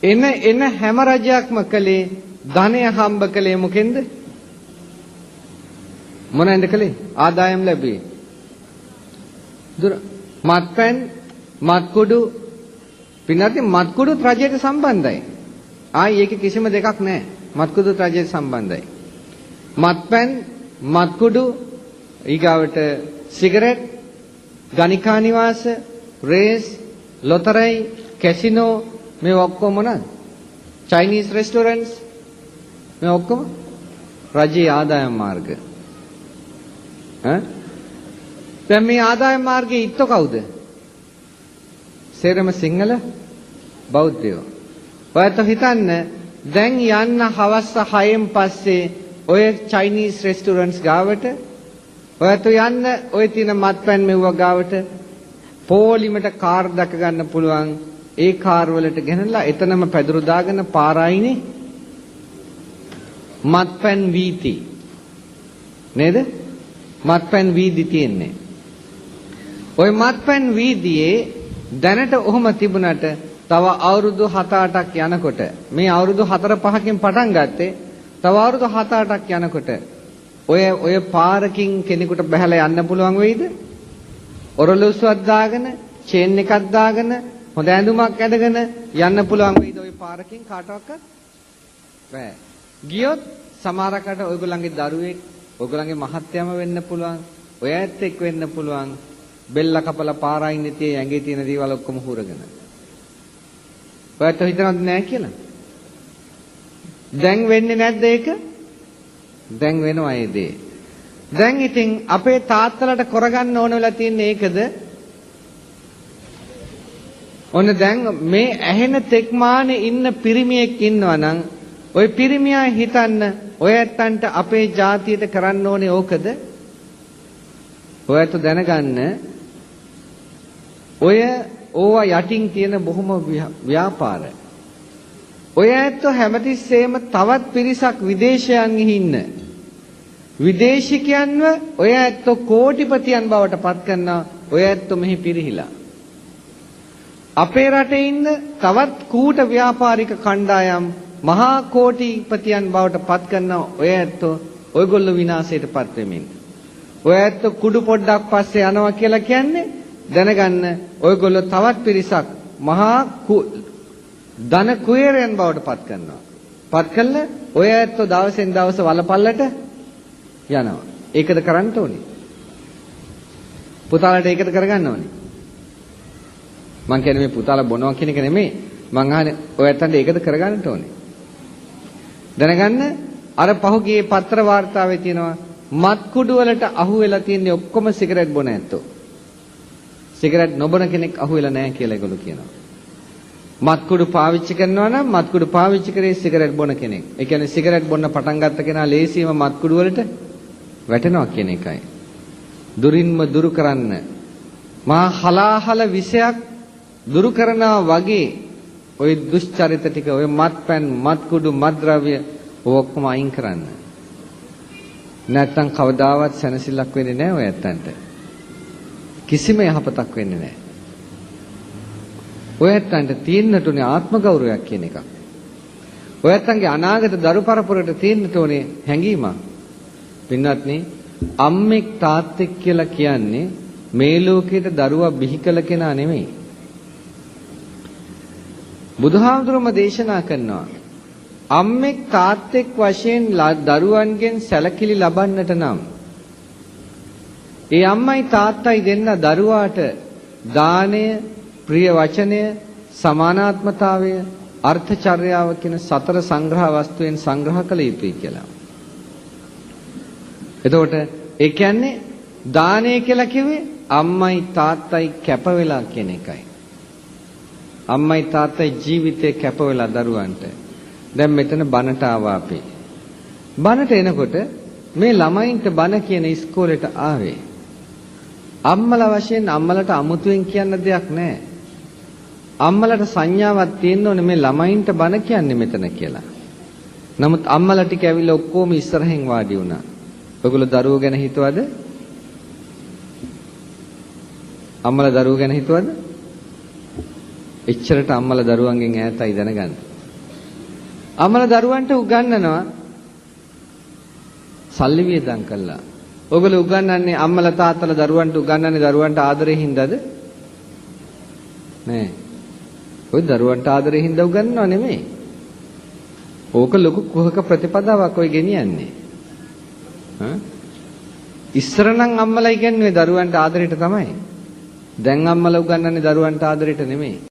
එන එන හැම රජයක්ම කළේ ධනය හම්බ කළේ මොකෙන්ද? මොනෙන්ද කළේ? ආදායම් ලැබුවේ. දුර මත්පැන් මත්කුඩු පින්නත් මත්කුඩුත් රජයට සම්බන්ධයි. ආයි ඒකේ කිසිම දෙකක් නැහැ. මත්කුඩුත් රජයට සම්බන්ධයි. මත්පැන් මත්කුඩු ඊගාවට සිගරට් ගණිකා නිවාස රේස් ලොතරැයි කැසිනෝ මේ ඔක්කොම මොනවාද? චයිනීස් රෙස්ටෝරන්ට්ස් මේ ඔක්කොම රජයේ ආදායම් මාර්ග. ඈ දැන් මේ ආදායම් මාර්ගයේ ඉත්තෝ කවුද? සේරම සිංහල බෞද්ධයෝ. ඔයත් හිතන්න දැන් යන්න හවස 6න් පස්සේ ඔය චයිනීස් රෙස්ටෝරන්ට්ස් ගාවට ඔයත් යන්න ඔය තියෙන මත්පැන් මෙව්වා ගාවට පොලිමට කාර් දැක ගන්න පුළුවන්. ඒ කාර් වලට ගෙනලා එතනම පැදුරු දාගෙන පාර අයිනේ මත්පැන් වීති නේද? මත්පැන් වීදි තියෙන්නේ. ඔය මත්පැන් වීදියේ දැනට ඔහොම තිබුණට තව අවුරුදු 7-8ක් යනකොට මේ අවුරුදු 4-5කින් පටන් ගත්තේ තව අවුරුදු 7-8ක් යනකොට ඔය ඔය පාරකින් කෙනෙකුට බහැලා යන්න පුළුවන් වෙයිද? ඔරලෝසුවක් දාගෙන, චේන් එකක් දාගෙන, හොඳ ඇඳුමක් ඇඳගෙන යන්න පුළුවන් වෙයිද ඔය පාරකින් කාටවත්? බෑ. ගියොත් සමහරකට ඔයගොල්ලන්ගේ දරුවෙක්, ඔයගොල්ලන්ගේ මහත්තයාම වෙන්න පුළුවන්, ඔය ඇත්ත එක්ක වෙන්න පුළුවන්. බෙල්ල කපලා පාර අයිනේ තියේ ඇඟේ තියෙන දේවල් ඔක්කොම හුරගෙන. ඔයත් හිතනවද නෑ කියලා? දැන් වෙන්නේ නැද්ද ඒක? දැන් වෙනවා ඒ දේ. දැන් ඉතින් අපේ තාත්තලාට කරගන්න ඕන වෙලා තියෙන්නේ ඒකද? ඔන්න දැන් මේ ඇහෙන තෙක්මානේ ඉන්න පිරිමියෙක් ඉන්නවා නම් ඔය පිරිමියා හිතන්න ඔය ඇත්තන්ට අපේ ජාතියට කරන්න ඕනේ ඕකද? ඔය ඇත්ත දැනගන්න ඔය ඕවා යටින් තියෙන බොහොම ව්‍යාපාර. ඔය ඇත්තෝ හැමතිස්සෙම තවත් පිරිසක් විදේශයන්හි ඉන්න. විදේශිකයන්ව ඔය ඇත්තෝ කෝටිපතියන් බවට පත් කරනවා. ඔය ඇත්තෝ මෙහි පිරිහිලා. අපේ රටේ ඉන්න තවත් කූට ව්‍යාපාරික කණ්ඩායම් මහා කෝටිපතියන් බවට පත් කරනවා. ඔය ඇත්තෝ ඔයගොල්ලෝ විනාශයට පත් වෙමින්. ඔය ඇත්තෝ කුඩු පොඩ්ඩක් පස්සේ යනවා කියලා කියන්නේ දැනගන්න ඔයගොල්ලෝ තවත් පිරිසක් මහා ධන කුවේරයන් බවට පත් කරනවා. පත් කළා ඔය ඇත්තෝ දවසෙන් දවස වලපල්ලට යනවා. ඒකද කරන්න ඕනේ. පුතාලට ඒකද කරගන්න ඕනේ. මං කියන්නේ මේ පුතාලා බොනවා කියන එක නෙමෙයි. මං අහන්නේ ඔය ඇත්තන්ට ඒකද කරගන්නට ඕනේ. දැනගන්න අර පහුගියේ පත්‍ර වාර්තාවේ තියෙනවා මත් කුඩු වලට අහු වෙලා තියෙන්නේ ඔක්කොම සිගරට් බොන ඇත්තෝ. සිගරට් නොබොන කෙනෙක් අහු වෙලා නැහැ කියලා ඒගොල්ලෝ කියනවා. මත් කුඩු පාවිච්චි කරනවා නම් මත් කුඩු පාවිච්චි කරේ සිගරට් බොන කෙනෙක්. ඒ කියන්නේ සිගරට් බොන්න පටන් ගත්ත කෙනා ලේසියම මත් කුඩු වලට වැටෙනවා කියන එකයි. දුරින්ම දුරු කරන්න. මහා හලාහල විෂයක් දුරු කරනවා වගේ ඔය දුෂ්චරිත ටික ඔය මත්පැන් මත්කුඩු මත්ද්‍රව්‍ය ඔය ඔක්කොම අයින් කරන්න. නැත්තම් කවදාවත් සැනසෙල්ලක් වෙන්නේ නැහැ ඔය ඇත්තන්ට. කිසිම යහපතක් වෙන්නේ නැහැ. ඔය ඇත්තන්ට තියෙන්නට ඕනේ ආත්ම ගෞරවයක් කියන එකක්. ඔය ඇත්තන්ගේ අනාගත දරු පරපුරට තියෙන්නට ඕනේ හැඟීමක්. පින්වත්නි, අම්මෙක් තාත්තෙක් කියලා කියන්නේ මේ ලෝකේට දරුවා බිහි කළ කෙනා නෙමෙයි. බුදුහාමුදුරුවෝ දේශනා කරනවා අම්මෙක් තාත්තෙක් වශයෙන් දරුවන්ගෙන් සැලකිලි ලබන්නට නම් ඒ අම්මයි තාත්තයි දෙන්න දරුවාට දානය, ප්‍රිය වචනය, සමානාත්මතාවය, අර්ථචර්යාව කියන සතර සංග්‍රහ වස්තුවෙන් සංග්‍රහ කළ යුතුයි කියලා. එතකොට ඒ කියන්නේ දානය කියලා කිව්වේ අම්මයි තාත්තයි කැප වෙලා කියන එකයි. අම්මයි තාත්තයි ජීවිතේ කැප වෙලා දරුවන්ට. දැන් මෙතන බණට ආවා අපි. බණට එනකොට මේ ළමයින්ට බණ කියන ඉස්කෝලේට ආවේ. අම්මලා වශයෙන් අම්මලට අමුතුවෙන් කියන්න දෙයක් නැහැ. අම්මලට සංඥාවක් තියෙන්න ඕනේ මේ ළමයින්ට බණ කියන්නේ මෙතන කියලා. නමුත් අම්මලා ටික ඇවිල්ලා ඔක්කොම ඉස්සරහෙන් වාඩි වුණා. ඔයගොල්ලෝ දරුවෝ ගැන හිතුවද? අම්මලා දරුවෝ ගැන හිතුවද? එච්චරට අම්මලා දරුවන්ගෙන් ඈතයි දැනගන්න. අම්මලා දරුවන්ට උගන්වනවා සල්ලි වියදම් කළා. ඔයගොල්ලෝ උගන්වන්නේ අම්මලා තාත්තලා දරුවන්ට උගන්වන්නේ දරුවන්ට ආදරේ හින්දාද? නෑ. ඔය දරුවන්ට ආදරේ හින්දා උගන්වනව නෙමෙයි. ඕක ලොකු කුහක ප්‍රතිපදාවක් ඔය ගෙනියන්නේ. හා? ඉස්සර නම් අම්මලා ඉගැන්නුවේ දරුවන්ට ආදරේට තමයි. දැන් අම්මලා උගන්වන්නේ දරුවන්ට ආදරේට නෙමෙයි.